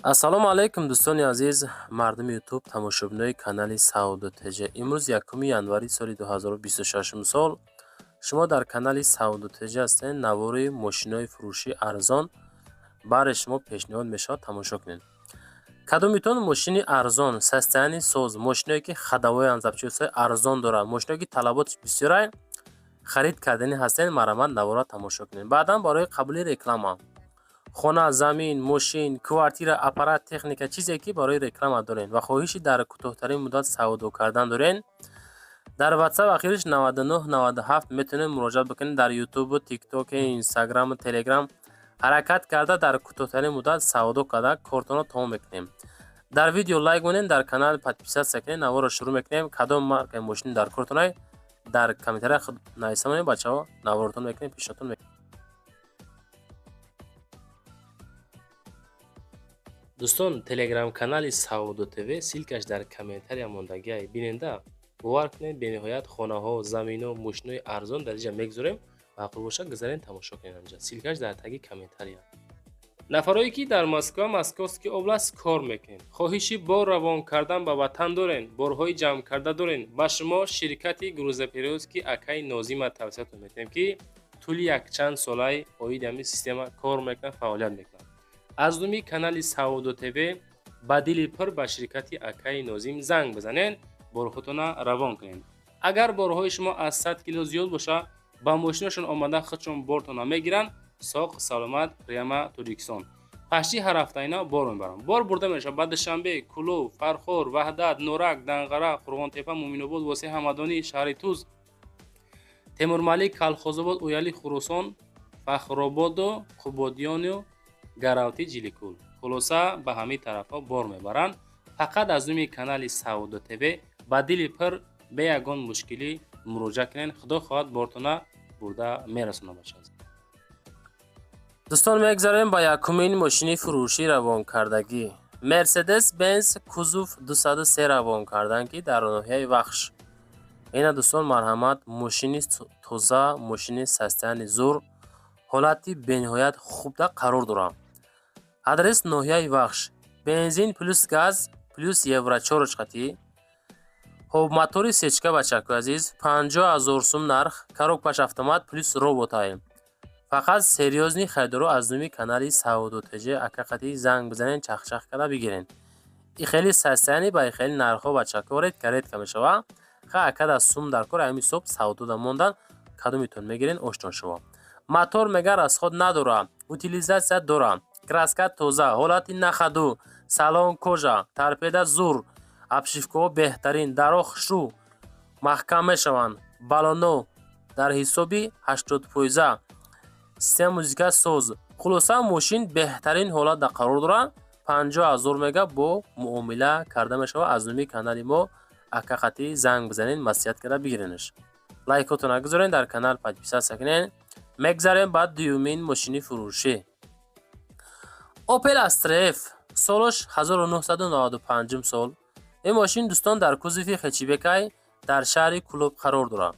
Ассалому алайкум, дӯстони азиз, мардуми Ютуб, тамошобинои канали Савдо ТЖ. Имрӯз 1 январи соли 2026 сол. Шумо дар канали Савдо ТЖ ҳастед. Навори мошинои фурӯшии арзон барои шумо пешниҳод мешавад, тамошо кунед. Кадомитон мошини арзон, состояние соз, мошиное ки ходовой ан, запчастҳои арзон дорад, мошиное ки талаботаш бисёрай, харид карданӣ ҳастед, марҳамат, навора тамошо кунед. Баъдан барои қабули реклама, хона, замин, мошин, квартира, аппарат, техника, чизе ки барои реклама доред ва хоҳиши дар кӯтоҳтарин муддат савдо кардан доред, дар Ватсап ахириш 9997 метавонед муроҷиат бикунед. Дар Ютубу, Тикток, Инстаграму, Телеграм ҳаракат карда, дар кӯтоҳтарин муддат савдо карда, кортонро тамом мекунем. Дар видео лайк монед, дар канал подписаться кунед. Наворро шурӯъ мекунем. Кадом маркаи мошини дар кортонай, дар комментария худ нависа монед, бачаҳо наворотон мекунем, пешниҳодтон мекунем. Дӯстон, Телеграм-канали Савдо ТВ, ссылка ш дар комментария мондагиай, биненда. Бовар кунед, бениҳоят хонаҳо, замино, мошинои арзон дар инҷа мегузорем. Маъқул бошад, гузарен, тамошо кунед. Анҷа ссылка ш дар таги комментария. Нафарое ки дар Москва, Московский область кор мекунед, хоҳиши бор равон кардан ба ватан дорен, борҳои ҷамъкарда дорен, ба шумо ширкати грузоперевозки акаи Нозима тавсиятон метиҳем, ки тӯли якчанд солаи оиди ҳамин система кор мекунад, фаъолият мекунад. Аз номи канали Савдо ТВ ба дили пур ба ширкати акаи Нозим занг бизанед, борҳотона равон кунед. Агар борҳои шумо аз 100 кило зиёд боша, ба мошинашон омада, худшон бортона мегиранд, соқ саломат, прямо Тоҷикистон. Пашти ҳар ҳафта ина бор мебаранд. Бор бурда мешавад ба Душанбе, Кӯлоб, Фархор, Ваҳдат, Норак, Данғара, Қурғонтепа, Муъминобод, Восеъ, Ҳамадонӣ, шаҳри Туз, Темурмалик, Калхозобод, Ояли, Хуросон, Фахрободу Қубодиёну Гаравти, Ҷиликул. Хулоса, ба ҳамин тарафҳо бор мебаранд. Фақат аз номи канали Савдо ТВ ба дили пур, бе ягон мушкилӣ муроҷиат кунед. Худо хоҳад, бортона бурда мерасонад, бача. Дӯстон, мегзарем ба якумин мошини фурӯшӣ равонкардагӣ. Мерседес Бенз, кузов 203 равон кардан, ки дар ноҳияи Вахш. Ина, дӯстон, марҳамат, мошини тоза, мошини состояние зур, ҳолати бениҳоят хубда қарор дорад. Адрес ноҳияи Вахш, бензин плюс газ плюс евро чорш қатӣ. Хоб, мотори сечка, бачакои азиз, 50 000 сум нарх, коробка ш автомат плюс робот ай. Фақат серьёзный харидоро аз номи канали Савдо ТЖ акақати занг бизанед, чахчах карда бигирен. И хеле состояние ба хеле нархҳо, бачако, редко, редко мешава. Ха, акада сум дар кор, ҳамин ҳисоб савдода мондан, кадомитон мегирен, оштон шумо. Мотор мега расход надора, утилизация дора, краска тоза, ҳолати на ходу, салон кожа, торпеда зур, обшивка ҳо беҳтарин, даро хушрӯ маҳкам мешаванд, баллоно дар ҳисоби 80%, система музыка соз. Хулоса, мошин беҳтарин ҳолатда қарор дорад. 50 000 мега, бо муомила карда мешавад. Аз номи канали мо акақатӣ занг бизанед, маслиҳат карда бигиренаш. Лайкотона гузоред, дар канал подписаться кунед. Мегзарем ба дуюмин мошини фурӯшӣ. Опел Астра Ф, солаш 1995 сол. Ин мошин, дӯстон, дар кузови хэтчбек ай, дар шаҳри Кӯлоб қарор дорад.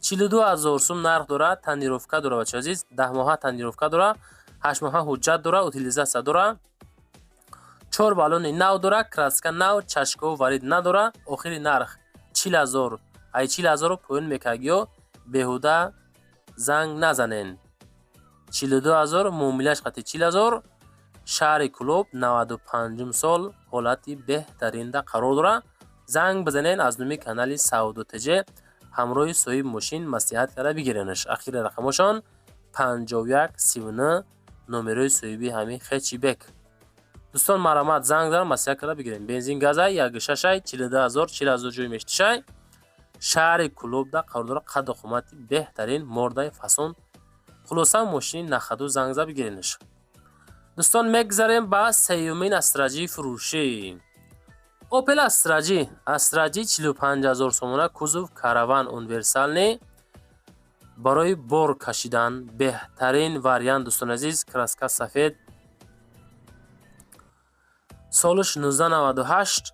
42 000 сум нарх дорад, тонировка дорад, бачаи азиз, 10 моҳа тонировка дорад, 8 моҳа ҳуҷҷат дорад, утилизация дорад, чор баллони нав дорад, краска нав, чашкаҳо варид надорад. Охири нарх 40 000, ай 40 000-ро поён мекард, ё беҳуда занг назанен. 42 000, муомилааш қати 40 000. Шаҳри Кӯлоб, 95-ум сол, ҳолати беҳтаринда қарор дорад. Занг бизанед, аз номи канали Савдо ТЖ ҳамроҳи соҳиби мошин маслиҳат карда бигиренаш. Ахири рақамошон 5139, номерои соҳиби ҳамин хэтчбек. Дӯстон, марҳамат, занг зан, маслиҳат карда бигирем. Бензин, газай, якшашай, 42 000, 40 000 ҷои мештишай. Шаҳри Кӯлобда қарор дорад, қадду қомати беҳтарин, мордаи фасон. Хулоса, мошини на ходу, занг зад, бигиренаш. Дӯстон, мегзарем ба сеюмин Астра Ҷи фурӯшӣ. Опел Астра Ҷи, Астра Ҷи, 45 000 сомона, кузов караван, универсальный, барои бор кашидан беҳтарин вариант, дӯстони азиз, краска сафед, солаш 1998,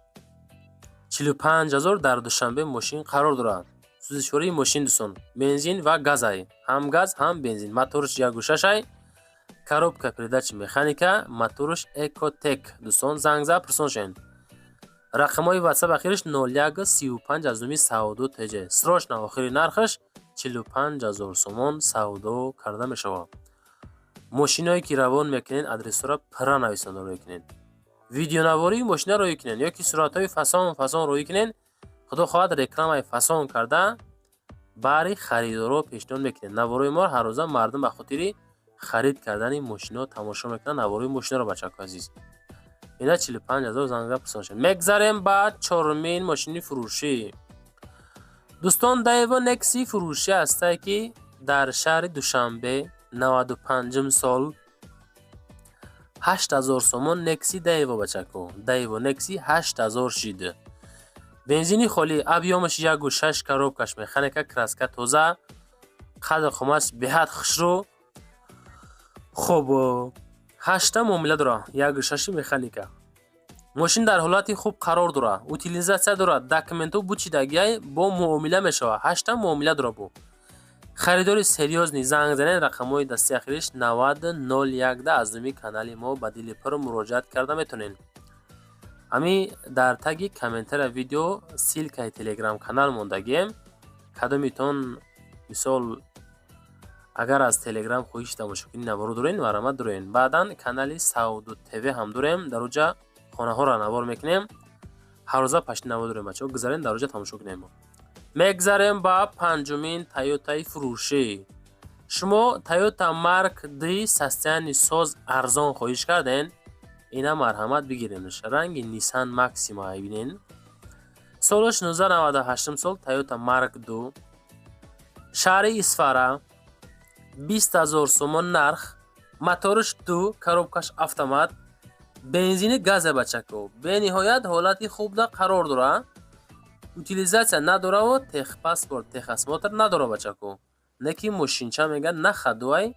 45 000, дар Душанбе мошин қарор дорад. Сӯзишвории мошин, дӯстон, бензин ва газай, ҳам газ, ҳам бензин, мотораш якгӯшашай. Коробка передачи механика, моторш Экотек. Дӯстон, занг зад, пурсон шавед. Рақамҳои WhatsApp ахираш 0135 аз номи Савдо ТЖ. Срочно, охири нархаш 45 000 сомон савдо карда мешавад. Мошиное ки равон мекунед, адресҳоро пурра нависонда рӯй кунед. Видеонавории мошина рӯй кунед ё ки суратҳои фасон фасон рӯй кунед. Худо хоҳад, рекламаи фасон карда баъри харидорро пешниҳод мекунед. Наворои моро ҳаррӯза мардум ба хотири харид кардани мошино тамошо мекунанд, наворои мошиноро, бачако азиз. Ина 45 000, занг зад, пурсон шавед. Мегзарем ба чорумин мошини фурӯшӣ. Дӯстон, Дэево Некси фурӯшӣ ҳастае, ки дар шаҳри Душанбе, 95-ум сол, 8000 сомон. Некси Дэево, бачако, Дэево Некси 8000 шид. Бензини холӣ, объёмаш 1,6, коробкаш механика, краска тоза, қадр қоматаш беҳад хушрӯ. Хуб, ҳашта муомила дорад, 1,6-и механика. Мошин дар ҳолати хуб қарор дорад, утилизация дорад, документҳо бучидагиай, бо муомила мешавад. Ҳашта муомила дорад. Бо харидори серьёзный занг занед, рақамҳои дасти ахириш 9001-да, аз номи канали мо ба дили пур муроҷиат карда метавонед. Ҳами дар таги комментария видео ссылкаи телеграм канал мондагием. Кадомитон, мисол, агар аз телеграм хоҳиши тамошокунӣ наворо дорен, марҳамат, дорен. Баъдан канали Савдо ТВ ҳам дорем, дар оҷа хонаҳоро навор мекунем. Ҳаррӯза пашти навор дорем, бачаҳо, гузарем, дар оҷа тамошо кунем. Мегзарем ба панҷумин Тойотаи фурӯшӣ. Шумо Тойота Марк Д состояние соз, арзон хоҳиш карден, ина марҳамат, бигиренш. Ранги Ниссан Максима бинен, солаш 1998 сол, Тойота Марк 2, шаҳри Исфара, 20 000 сомон нарх, моторш ду, коробкаш автомат, бензини газе. Бачако, бениҳоят ҳолати хубда қарор дорад, утилизация надораву техпаспорт, техосмотр надора, бачако. Не ки мошинча мегӯяд, на ходовой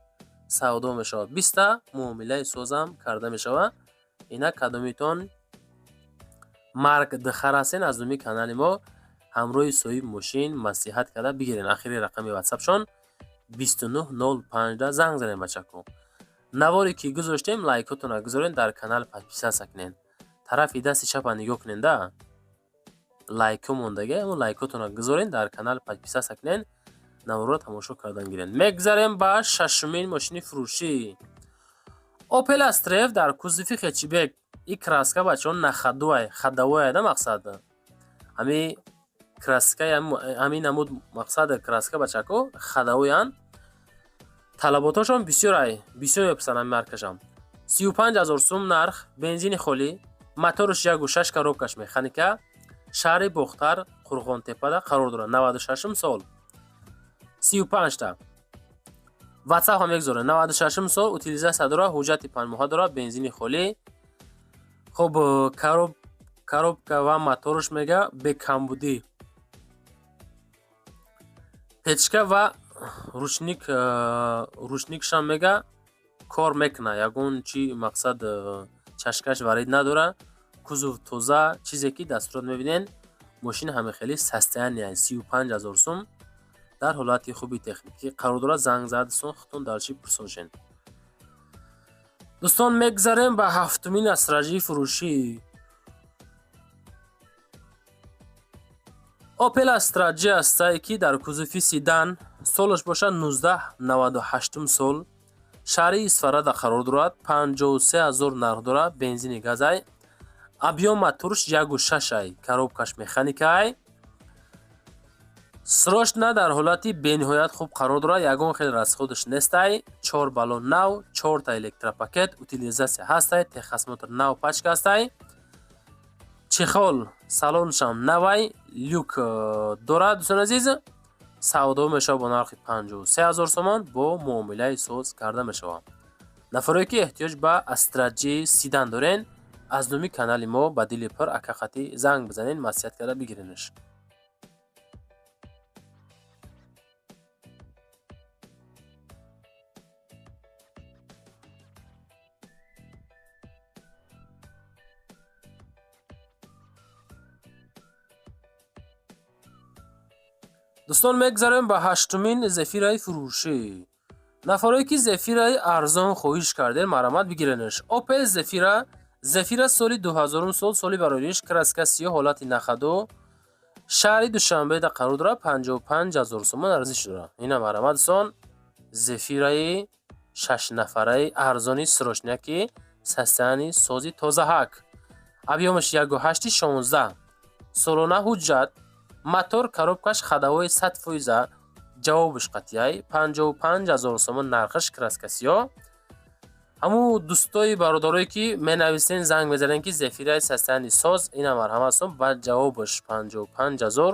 савдо мешавад, биста муомилаи созам карда мешавад. Ина кадомитон Марк Дхар ҳастен, аз номи канали мо ҳамроҳи соҳиби мошин маслиҳат карда бигирен. Ахири рақами ватсапшон 2905 занг занем. Бачако, наворе ки гузоштем, лайкотона гузорен, дар канал подписаться кунен. Тарафи дасти чапа нигоҳ кунен, да лайко мондага, мо лайкотона гузорен, дар канал подписаться кунен, наворро тамошо кардан гирен. Мегзарем ба шашумин мошини фурӯшӣ. Опел Астра Ф дар кузови хэтчбек. И краска, бачаҳо, на ходовой, ходовой да мақсад. Ҳами краскаи ҳамин намуд, мақсад, краска, бачако, ходовойанд. Талаботҳошон бисёр ай, бисёр меписанд ҳами маркашам. 35 000 сум нарх, бензини холӣ, моторш 1,6, коробкаш механика, шаҳри Бохтар, Қурғонтеппада қарор дорад, 96-ум сол, 35-та. Ватсап ҳам мегузорад. 96-ум сол, утилизация дорад, ҳуҷҷати панҷмоҳа дорад, бензини холӣ. Хуб, коробка ва моторш мега бекамбудӣ, печка ва ручник, ручникшам мега кор мекунад, ягон чи, мақсад, чашкаш варид надорад, кузов тоза. Чизе ки дастурот мебинен, мошин ҳама хеле состояние. 35 000 сум, дар ҳолати хуби техникӣ қарор дорад. Занг зад, дӯстон, худтон дар чӣ пурсон шен. Дӯстон, мегзарем ба ҳафтумин Астра Ҷи фурӯшӣ. Опел Астра Ҷи ҳастае, ки дар кузови седан, солаш бошад 1998 сол, шаҳри Исфарада қарор дорад, 53 000 нарх дорад, бензини газай, объём моторш 1,6 ай, коробкаш механикаай. Срочно, дар ҳолати бениҳоят хуб қарор дорад, ягон хел расходаш нестай, чор баллон нав, чорта электропакет, утилизация ҳастай, техосмотр нав, пачка ҳастай, чехол салоншам навай, люк дорад. Дӯстони азиз, савдо мешавад бо нархи 53 000 сомон, бо муомилаи соз карда мешавад. Нафаре ки эҳтиёҷ ба Астра Ҷи седан дорен, аз номи канали мо ба дили пур акақатӣ занг бизанед, маслиҳат карда бигиренаш. Дӯстон, мегзарем ба ҳаштумин Зефираи фурӯшӣ. Нафарое ки Зефираи арзон хоҳиш кардем, марҳамат, бигиренаш. Опел Зефира, Зефира соли 2000 сол, соли барориш, краска сиёҳ, ҳолати на ходу, шаҳри Душанбеда қарор дорад, 55 ҳазор сомон арзиш дорад. Ина, марҳамат, дӯстон, Зефираи шашнафараи арзони срочный, состояние сози, тозаҳак, объём аш 1,8, 16 солона, ҳуҷҷат, мотор, коробка ш ходовой, 100%, ҷавобаш қатъияй, 55 ҳазор сомон нархаш, краска сиёҳ. Ҳамун дӯстои бародарое ки менависен, занг мезанем, ки Зефираи состояние соз, ина, марҳамат, сом ба ҷавобаш 55 ҳазор.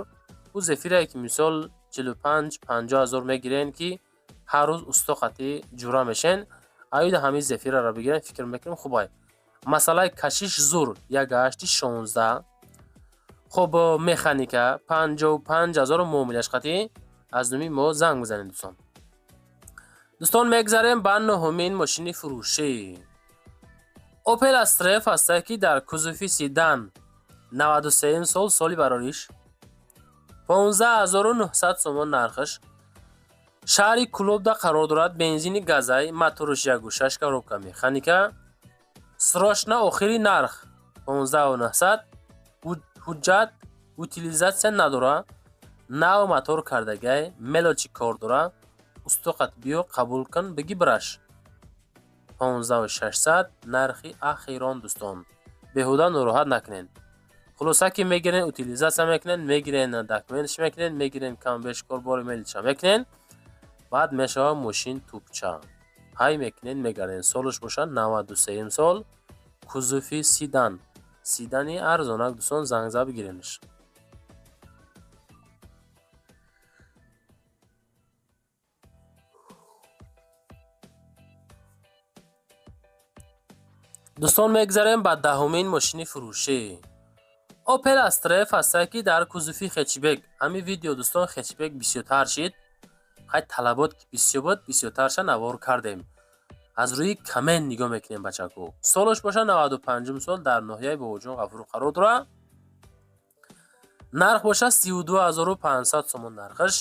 Ӯ Зефирае ки мисол 45, 50 ҳазор мегирен, ки ҳар рӯз усто қатъӣ ҷура мешен, аюда ҳамин Зефираро бигирен, фикр мекунем, хубай. Масъалаи кашиш зур, 1,8, 16. Хоб, механика, 55 ҳазору муомилаш қатъӣ, аз номи мо занг бизанед, дӯстон. Дӯстон, мегзарем ба нуҳумин мошини фурӯшӣ. Опел Астра Ф ҳастае, ки дар кузови седан, 93 сол, соли барориш, 15 900 сомон нархаш, шаҳри Кӯлобда қарор дорад, бензини газай, мотораш 1,6, коробка механика, срочно, охири нарх 15 900. Ҳуҷҷат, утилизация надора, нав мотор кардагай, мелочи кор дора, устоқат биё, қабул кун, биги бираш. 15 600 нархи ахирон. Дӯстон, беҳуда нороҳат накунед. Хулоса ки мегирен, утилизация мекунен, мегирен, документ ш мекунен, мегирен, камбеш корбори мелича мекунен, баъд мешава мошин тупча, ҳай мекунен, мегарден. Солаш бошад 93-м сол, кузови седан, седани арзонак. Дӯстон, занг зада бигиренаш. Дӯстон, мегзарем ба 10-умин мошини фурӯшӣ. Опел Астра Ф ҳастае, ки дар кузови хэтчбек. Ҳамин видео, дӯстон, хэтчбек бисёртар шид. Хай, талабот ки бисёр буд, бисёртарша навор кардем. Аз рӯи коммент нигоҳ мекунем, бачаку. Солаш бошад 95 сол, дар ноҳияи Бобоҷон Ғафуров қарор дорад, нарх бошад 32 500 сомон нархаш,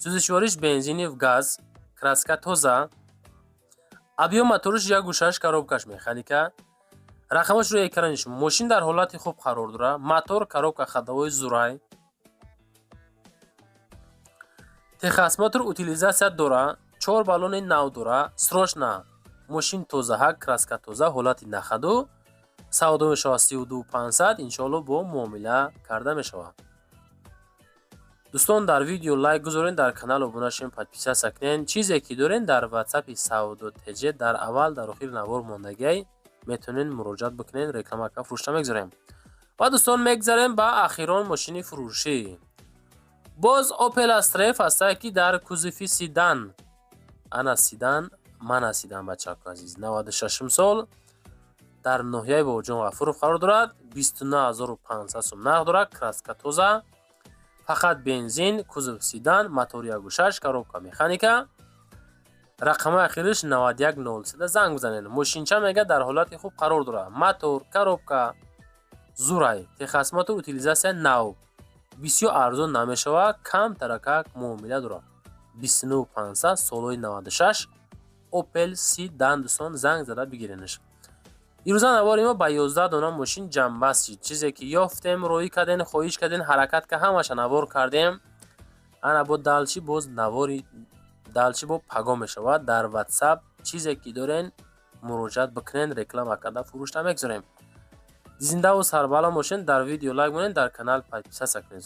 сӯзишвориш бензини газ, краска тоза, объём мотораш 1,6, коробка ш механика, рақамаш рӯи экрани шумо. Мошин дар ҳолати хуб қарор дорад, мотор, коробка ходовой зурай, техосмотр, утилизация дора, чор баллони нав дора, срочно, мошин тозаҳак, краска тоза, ҳолати на ходу, савдо мешавад 32 500, иншоалло бо муомила карда мешавад. Дӯстон, дар видео лайк гузорен, дар канал обуна шавен, подписаться кунен. Чизе ки дорен, дар ватсапи Савдо ТЖ дар аввал, дар охири навор мондагиай, метавонед муроҷиат бикунед, рекламака фурӯшта мегузорем. Ва, дӯстон, мегзарем ба ахирон мошини фурӯшӣ. Боз Опел Астра Ф ҳастае, ки дар кузови седан. Ана седан, мана седан, бачаку азиз, 96 сол, дар ноҳияи Бобоҷон Ғафуров қарор дорад, 29 500 сом нарх дорад, краска тоза, фақат бензин, кузов седан, мотор 1,6, коробка механика, рақамҳои ахириш 9103, занг бизанед. Мошинча мега дар ҳолати хуб қарор дорад, мотор, коробка зурай, техосмотр, утилизация нав, бисёр арзон намешавад, кам таракак муомила дорад, 29 500, солҳои 96, Опел седан. Дӯстон, занг зада бигиренаш. Ирӯза навори мо ба 11 дона мошин ҷамъбаст шид. Чизе ки ёфтем, роӣ кардем, хоҳиш кардем, ҳаракат ка, ҳамаша навор кардем. Ана бо дальше, боз навори дальше бо паго мешавад. Дар Ватсап чизе ки дорен, муроҷиат бикунен, реклама карда фурӯшта мегузорем. Зиндаву сарбаланд бошед. Дар видео лайк монед, дар канал подписаться кунед.